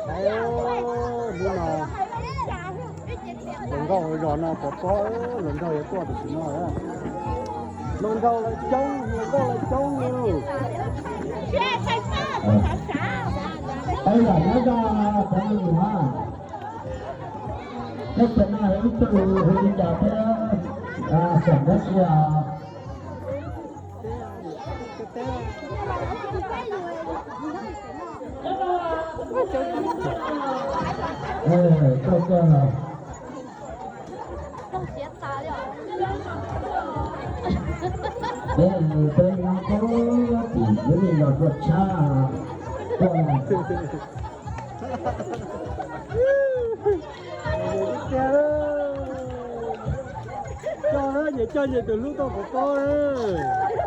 Hnub no hluas nraug zos no pov pob, hluas nraug yuav tuaj tam sim no. Hluas nraug lawv coob, hluas nkauj lawv coob li. Peb yam nyob zoj pov li no, peb tam no ib tug hu li cas thiab, xeem dab tsi os? Peb peb tim lub neej no tuaj tshab tuaj. Coj, nyias coj nyias tus hlub tuaj pov pob.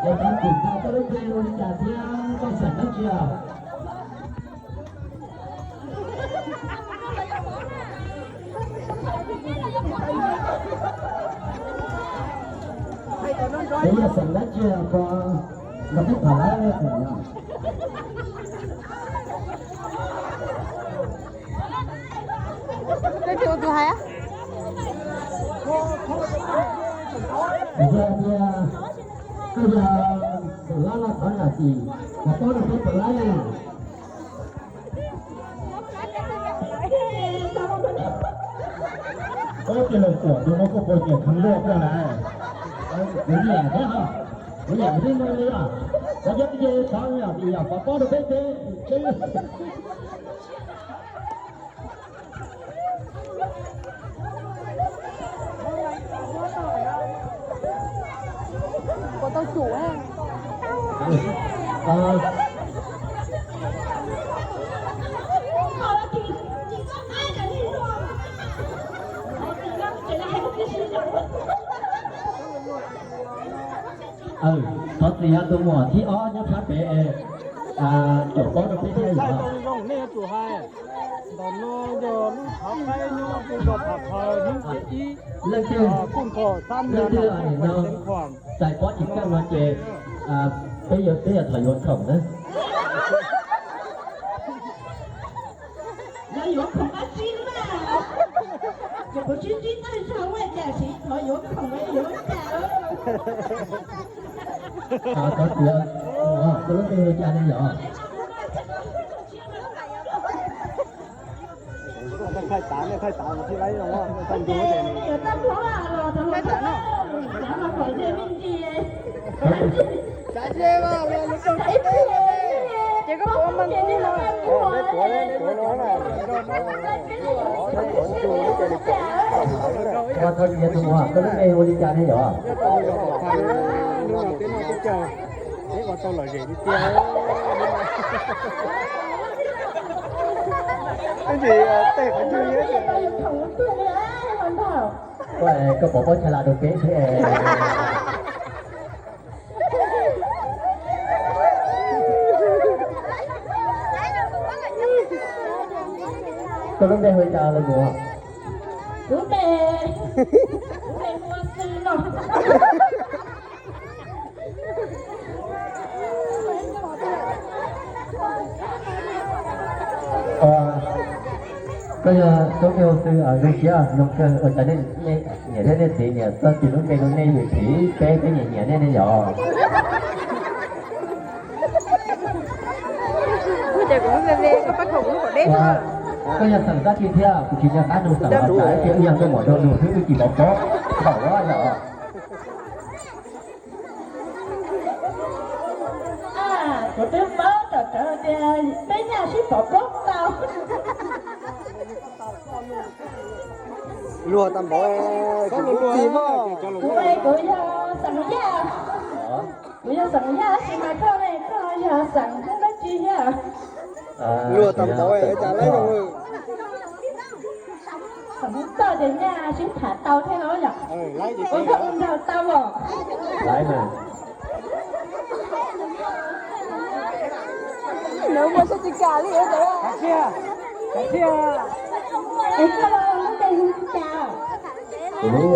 Ces koj tus koj lub npe hu li cas thiab koj xeem dab tsi os? Koj yog xeem dab tsi os? Los peb tham lawm. Koj yog, koj yog tus lab los thov zam txim, los paub rau peb puas laib. Ob tug los kuam tus no kuj puas nyiam kheev luaj koj lawm. Kuv nyiam thiab, kuv nyiam kuv tib no li os. Qhov cov ces thov yam pov pob rau peb teb. Kuv tau tsum. Thov txim yog tus muam thib ob nyob sab pem, caum paub rau peb thiab yom. Ntawm no yog lub thov qaib nyob rau zos Phav Phaws hnub thib ib, leej twg, leej twg no txais pob tsis kaj no ces peb yuav, peb yuav thov yuav khoom na. Yog yuav khoom dab tsi na? Ces kuv sib ntsib tag zog ua cas tsis thov yuav khoom yuav cas. Thov tias, koj lub npe hu cas ne yom? Ces koj puas mag kub no? Ua tau tias tus muam, koj lub npe hu li cas ne yom? Ua, koj pov pob chaw lam rau peb thiab. Koj lub npe hu li cas los muam? Kuv npe, kuv npe hu ua Xwm no. Koj yog, koj npe hu Xwm, zoo siab zoo kawg ua cas nej niam thiab nej txiv niam txawj tis lub npe rau nej yawm txiv, peb peb nyiam nyiam nej ne yom. Koj yog xeem dab tsi thiab? Kuv tsis nco qab nug xeem los tsam ib pliag wb yog nkauj muam nraug nus xwb wb tsis pov pob thaum yom. Kuv twb paub tawm cov tias peb nyaj sib pov pob tau. Luag tau npaum, kuv tsis mog. Kuv, kuv yog xeem Yaj. Kuv yog xeem Yaj tab sis mas koj ne, koj yog xeem Hmoob dab tsi thiab? Luag tau npaum cas laib zoo. Xeem Hmoob Toj ces nyaj sib tham tau thiab los yom? Ua koj ua nraug tau os. Nws muaj sab ci kas li. Es koj lub npe hu li cas? Kuv lub,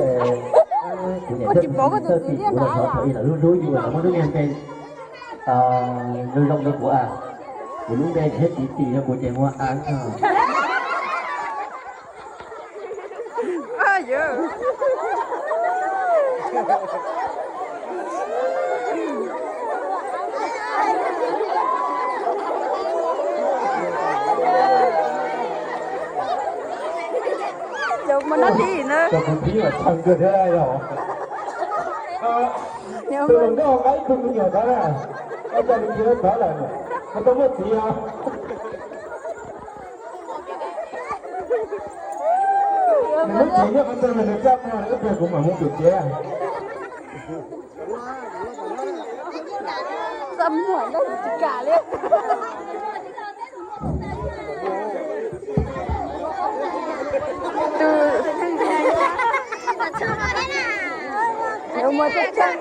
kuv niam thiab kuv txiv txawj tis kuv los xyov thaum ub lawv hlub hlub yus lawv muab lub niag npe zoo zoo rau kuv. Kuv lub npe niam thiab txiv tis rau kuv ces hu ua Av no. Cov muaj nab li na. Cov kuv pib mas tshee kawg thiab yog. Tus hluas nkauj nqa ib tug me nyuam tod na, ua cas nws khiav tod lawm, ho tau muaj txiv os. Nws muab txiv nyob qhov twg mas nws txaj muag, ib pliag kuv mam mus pem tsev. Txaj muag ntau tsis kam li. Tus, tus muaj tseeb tseeb,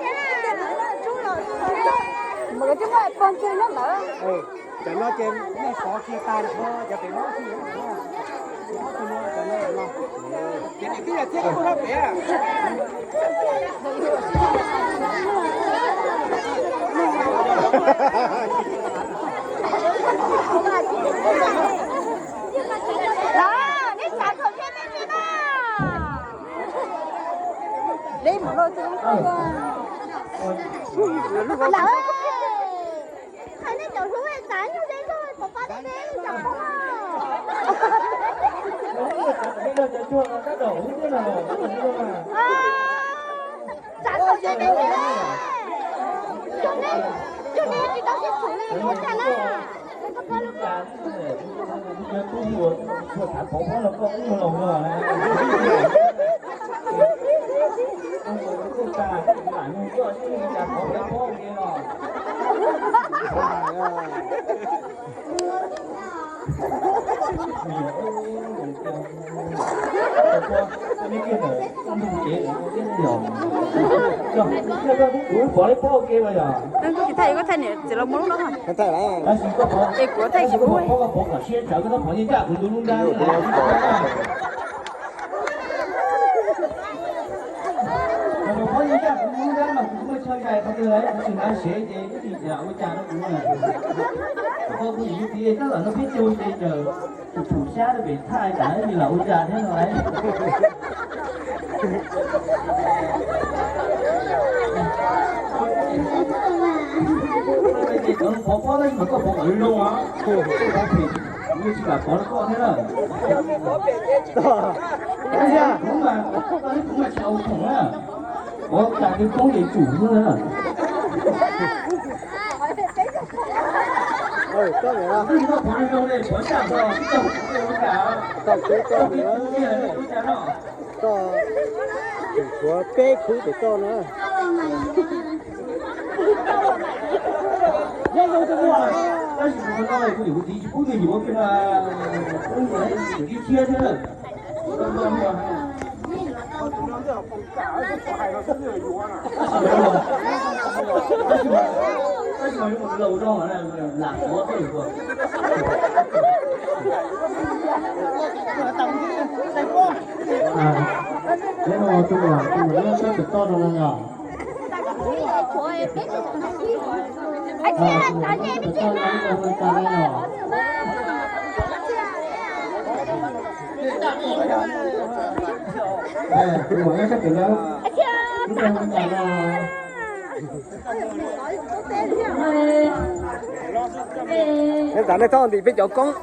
mas koj twb muaj pog ntxwg nyob ntawd. Cov no ces nej xov kiag tag nrho cov pem no. Los, nej xav kom thiaj nej thiaj na. Deb mus lauj, lawm. Hais nej cov hlub xav yog deb zog, pov pab deb deb li cas. Xav kom deb deb li, cov nej, cov nej tsis tau sib txwv li yuav cas na. Kuv pov li pov ua ke los yog? Koj tsis thaij, koj thaij niam txiv los muaj lub no. Es kuv thaij kuv. Pov yeej caj kuv lub nrab mas kuv muaj chaw cai qhov twg kuv tsis hnav sev ces ib txhis ua cas rau kuv na. Kuv yim yus txiv tab tom noj peb caug ces txawm tus pum xyab rau pem thaij tas ib txhis lam ua cas thiab no lauj. Ces cov pov pob tab sis mas koj pov kom zoo zoo os. Kuv tsis kam pov rau koj thiab na. Kuv mas, kuv mas tsis au thoom na. Pov cas twb poob ces tsum xwb na. Koj pov zoo zoo li pov tag koj, koj pov ua cas, koj pib poob tiag li ua cas no. Koj tshuav peb khub ces koj na. Tab sis kuv no kuv niam kuv txiv tsis pub me nyuam kiag na, pub me nyuam ib thiab thiab. Tab sis mas, tab sis mas yuav mus laus zog lam pov koj lwm tus. Peb no tus muam, tus muam nyob sab pem toj no no yog. Tus muam nyob sab pem toj no ib tug hu li cas no yog? Tus muam nyob sab pem no ib tug hu li cas no? Neb tas nej txhob ntim peb cov koob.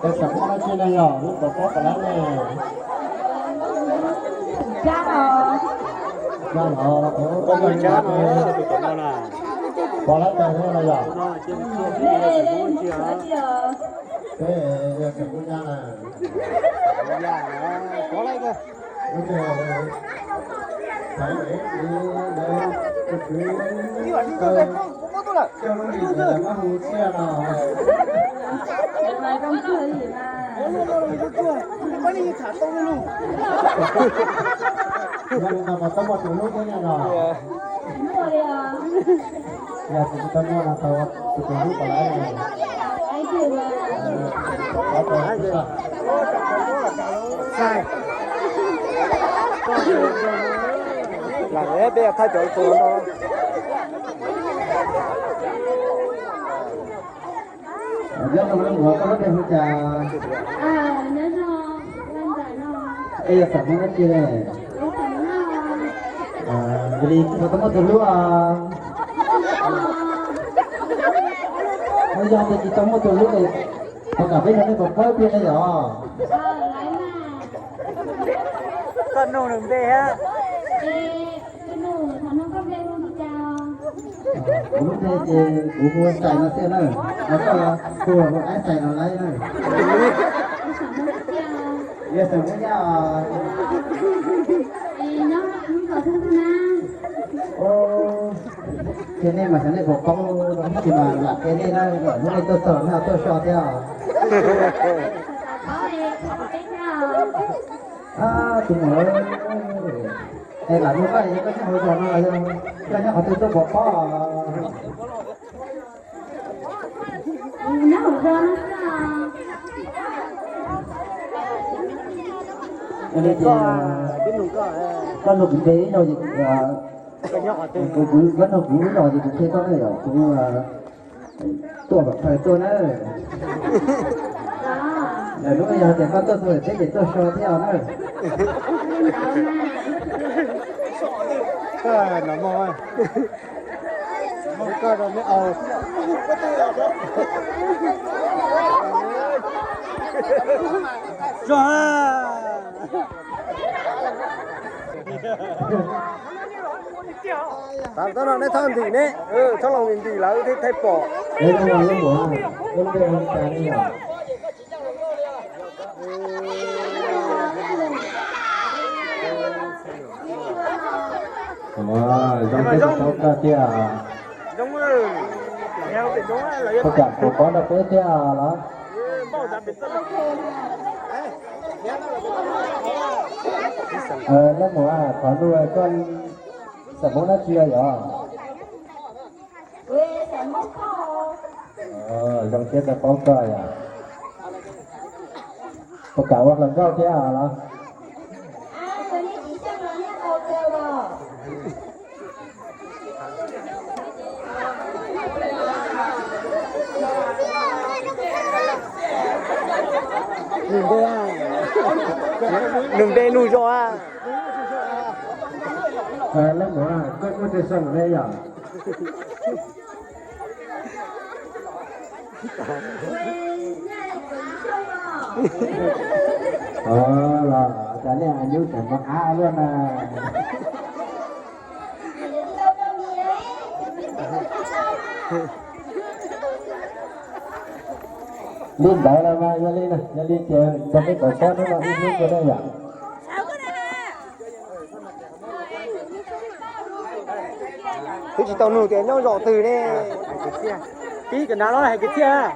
Tam sim no tsis na yog lub pov pob pov lab ne. Pov lab ne no yog. Peb yog tseem kuj nyab na. Yog li no mas tau muaj tus hlub thiab no. Yog tus tau muaj no tau tus hlub pov lab no. Lam peb thaij cov tus no. Nyob zoo, koj lub npe hu cas? Nyob zoo. Peb yog xeem Hmoob dab tsi ne? Yog li tsis tau muaj tus hlub os. Yog tias tsis tau muaj tus hlub es puas kam peb nrog nej pov pob ib pliag ne yom? Koj nug nws npe hab. Kuv lub npe ces kuv hu Xais no xwb na, ho koj los hu hu Aib Xais no laib na. Yog Xais Hmoob Nyab os. Ces nej mas xyov nej puas paub, tab sis mas lam qhia nej na, hnub nej tuaj txog nej ho tuaj so thiab os. Tus muam, es lam nug koj, yog koj nyob hauv zos no los yog koj nyob qhov twg tuaj pov pob? Ua li tias koj nug kuv npe ib zaug ces kuv, koj nug kuv ib zaug ces kuv qhia koj na yom, kuv tuaj pem phaws tuaj na. Lwm hnub yog tias koj tuaj txog peb ces tuaj so thiab os na. Tam sim no neb txhob ntim ne, txhob los ntim lawv thiaj thaij pom. Zoo thiab tau koj tiag. Puas kam pov pob nrog peb thiab los? Leej muam, qhov no koj xeem Hmoob dab tsi yom? Zoo thiab tau paub koj yom. Puas kam ua hluas nkauj thiab los? Nug npe, nug npe nug zos a. Leej muam, koj muaj tsev xeem ne yom? Los cas nej nyuj tseem muaj av luaj na. Li ntawd los mas yog li, yog li ces rau peb pov pob hnub no ib hnub ua nej yom. Twb tsis tau nug tias nyob zos twg ne. Pib cov nav los hais kwv txhiaj.